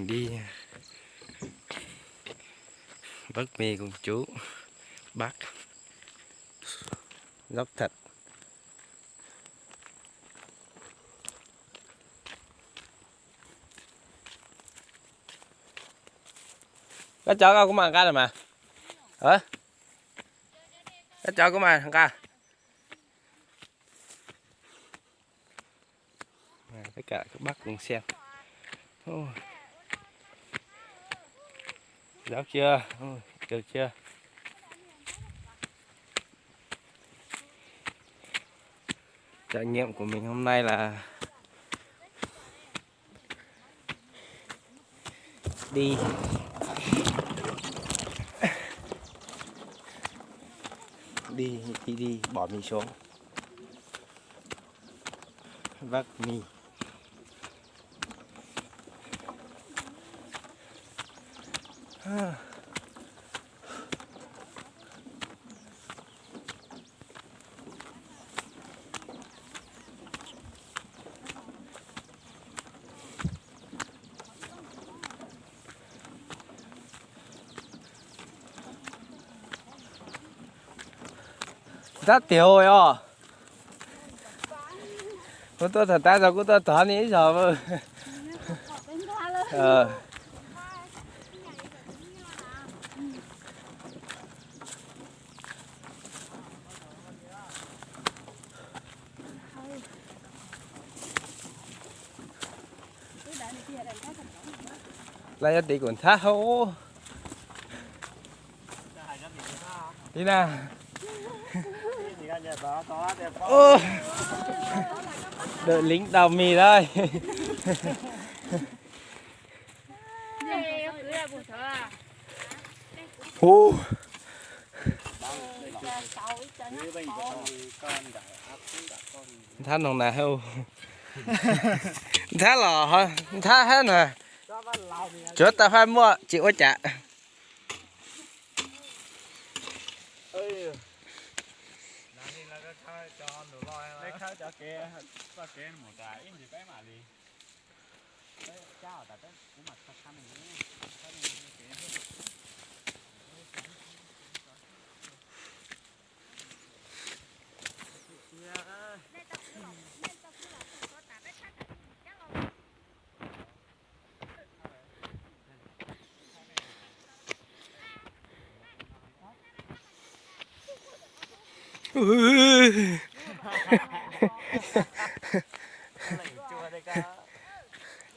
đi Bắc Mi Công Chúa, Bắc dốc thật. Koj cov koj kuv mam nqa lawm mas. Koj cov kuv mam nqa. Tất cả các bác cùng xem. Ôi, dốc chưa? Ôi, được chưa? Trải nghiệm của mình hôm nay là đi đi đi đi, bỏ Mi xuống. Bắc Mi. Tab tiag os. Kuv tuaj thaum tab zog kuv tuaj tod ne ib zaug. Lawv yuav tim kuv nthab hauv. Li na. Ơ, đội lính đào mì đây. Hu. Nthab no na hauv. Nthab los nthab hab na. Tsuav tau faj muaj tsis ua cas.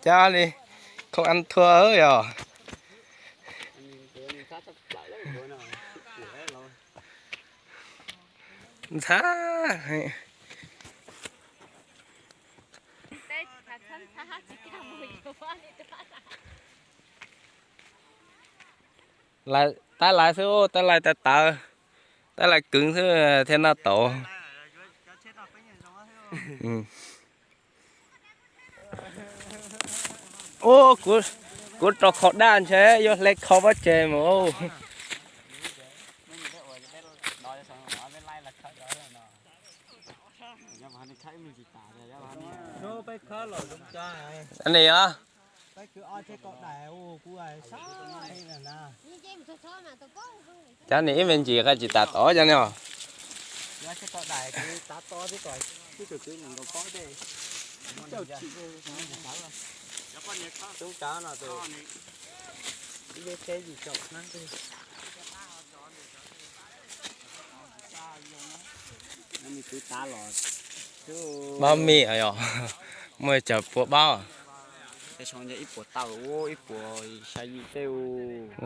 Cab li, không ăn thua yog. Ntxhab. Tab lais xwb, tab lais tawv tawv, tab lais kws xwb thiaj noj tau. Ub, kuv rau khau daj ntshe yuav hle khau pob tseg mus. Ni os. Cov ni ib me ntsis qab tsis tas tod cov ni os. Baub mi yog muaj cov puas baub. Ib puas tau ib puas xya yim tej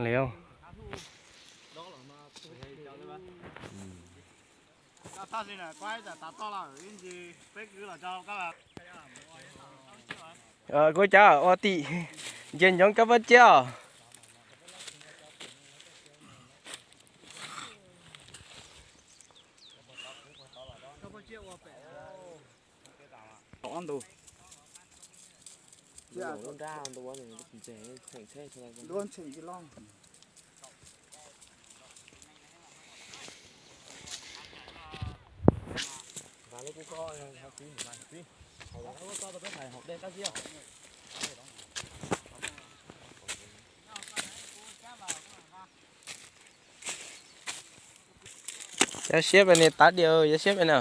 li. Kuv cov ua tim ntsia ntsoov koj pob tsiab os. Yog siab pes ni tav diam, yog siab pes no.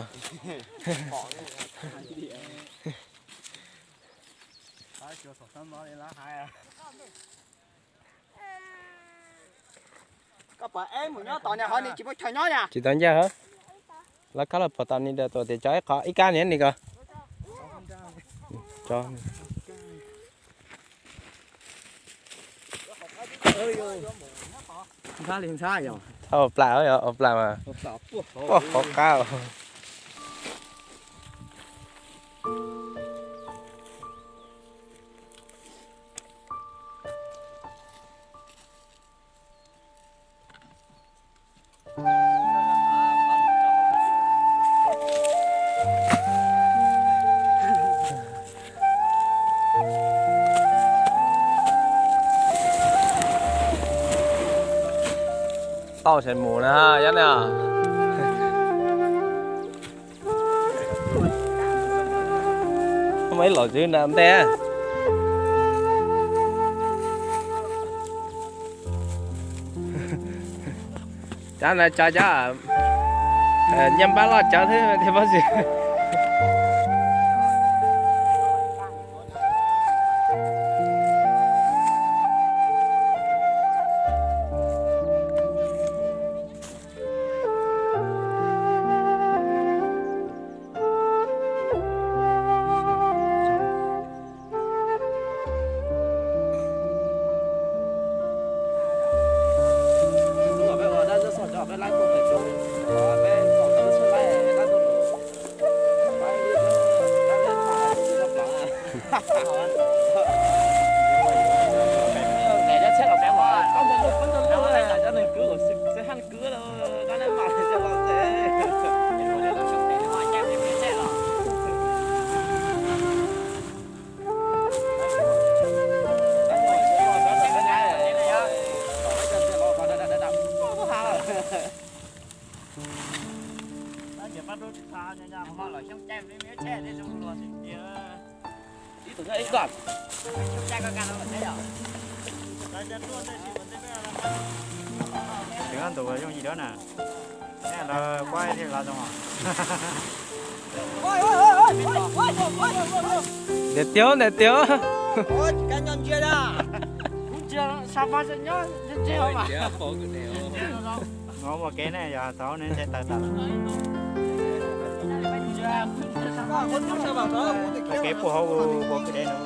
Tsis tau ncaj hab. Lawv kab los pom tom ni da tuam tias cov ib qho ib kab ni ni ko. Thauj plam, plam mas. Puag qhov qab. Tau sawv mus na, yog na. Muaj ib lom zwb na ntej. Cov na tso cov nyiaj npab loj cov thiab tiag pob xwm. Tseem ob ntus yooj yim dua na. Lawv kuab thiaj lawv zoo. Ntiav tiag, ntiav tiag. Ua kev ne, yog tau ne ntshe tawm tawm. Ua kev puag hauv ua kwj dev no.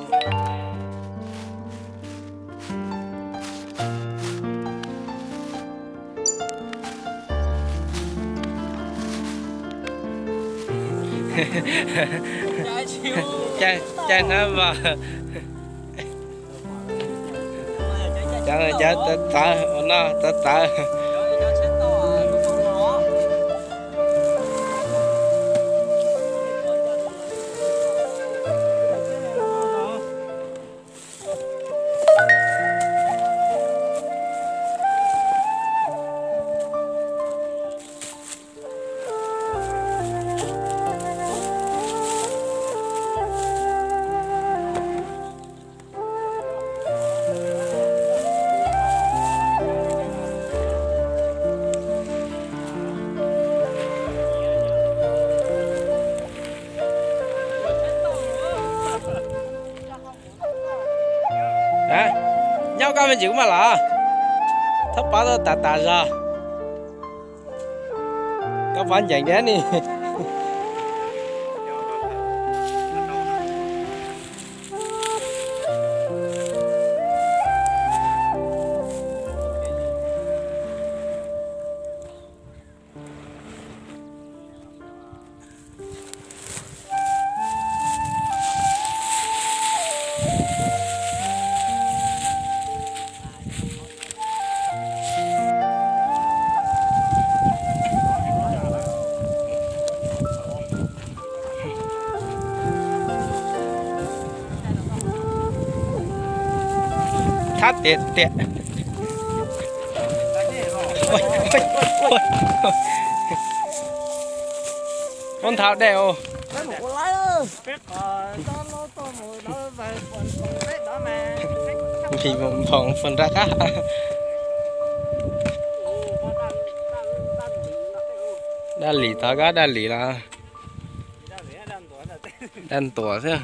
Caij hnab npas. Cov, cov tawv tawv, ua no tawv tawv. Nyob koj me ntsis kuv maj los, thab pov tau tas tas zog. Koj pov ncees thiab ni. Thab tiag tiag. Muab nthau dej os. Nphim nphoov nphoov nra qab. Daj lis, tov kab daj lis los daj ntuas xwb.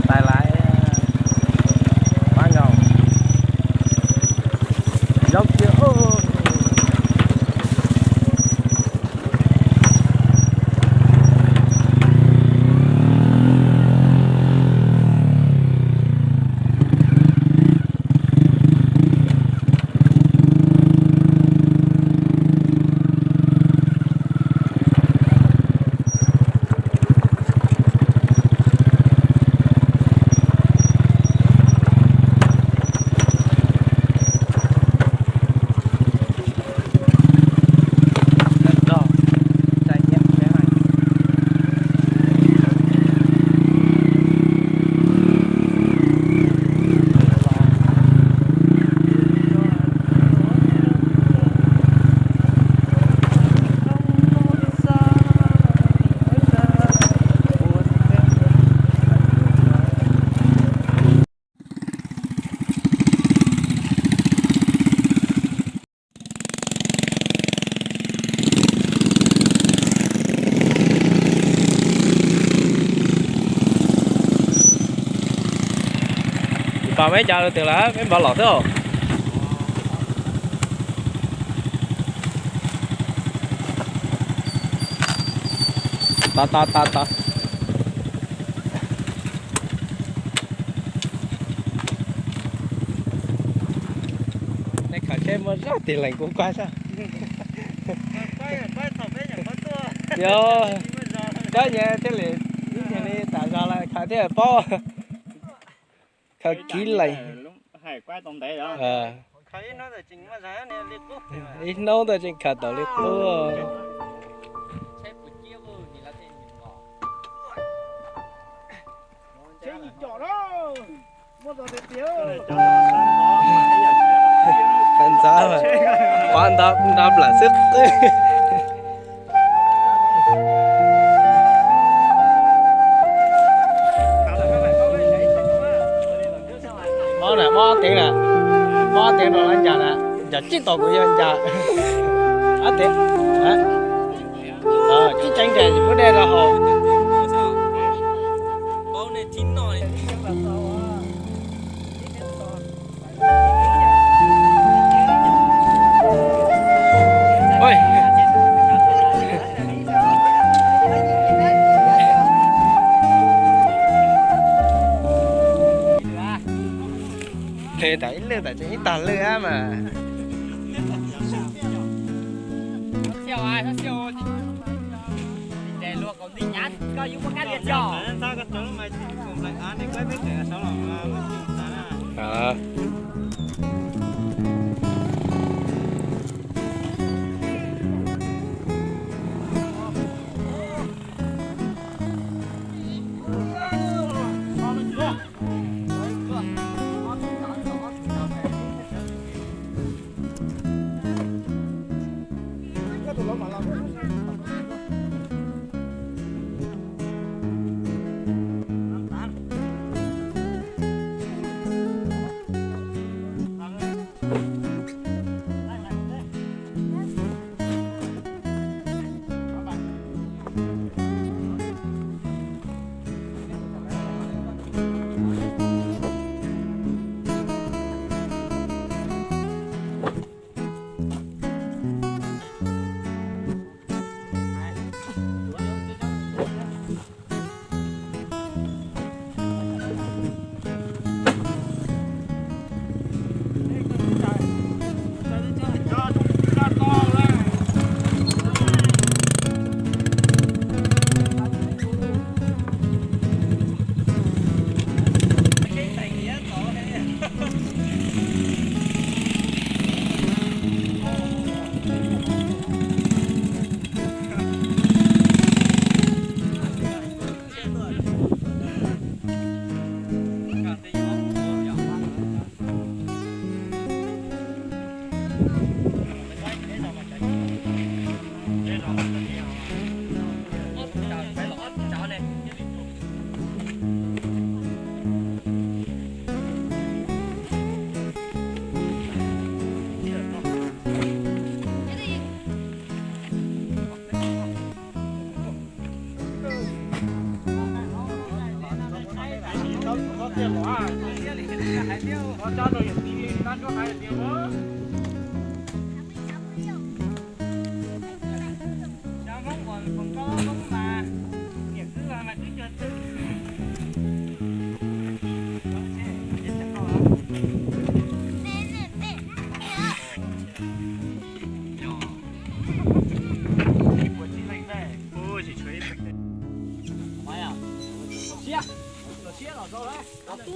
Tais lais, pab nkaus, zaub kiag. Pab, peb cov twg lawm, peb npaj los xwb. Tod, tod, tod, tod. Nej khaws tsheb muaj zaj tig lees kuv kuaj sab. Yog, koj nyias thiaj li, ib niag li tas zog lawm khaws thiaj paub. Khaws kiv lees. Ib hnub ntawd tseem khaws tau li qub. Ntxov, pov nto nto plawm xwb. Mob na, mob ob teev na, mob ob teev rau lawv ncas na, ncas tib tog kuv yog ncas ob teev. Tib tseev nres kuv de rau hauv. Hle tas ib lwj tas tseem ib tag lwj ab mas.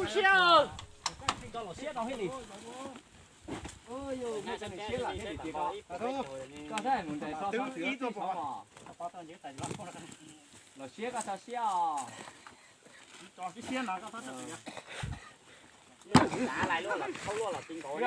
Siab, tso los siab rau thiab li. Koj saib mus nres so so twb ib txoj pov. Los siab koj tso siab os. Tso siab no koj txhob tso siab. Lais luaj los tsis nkaus.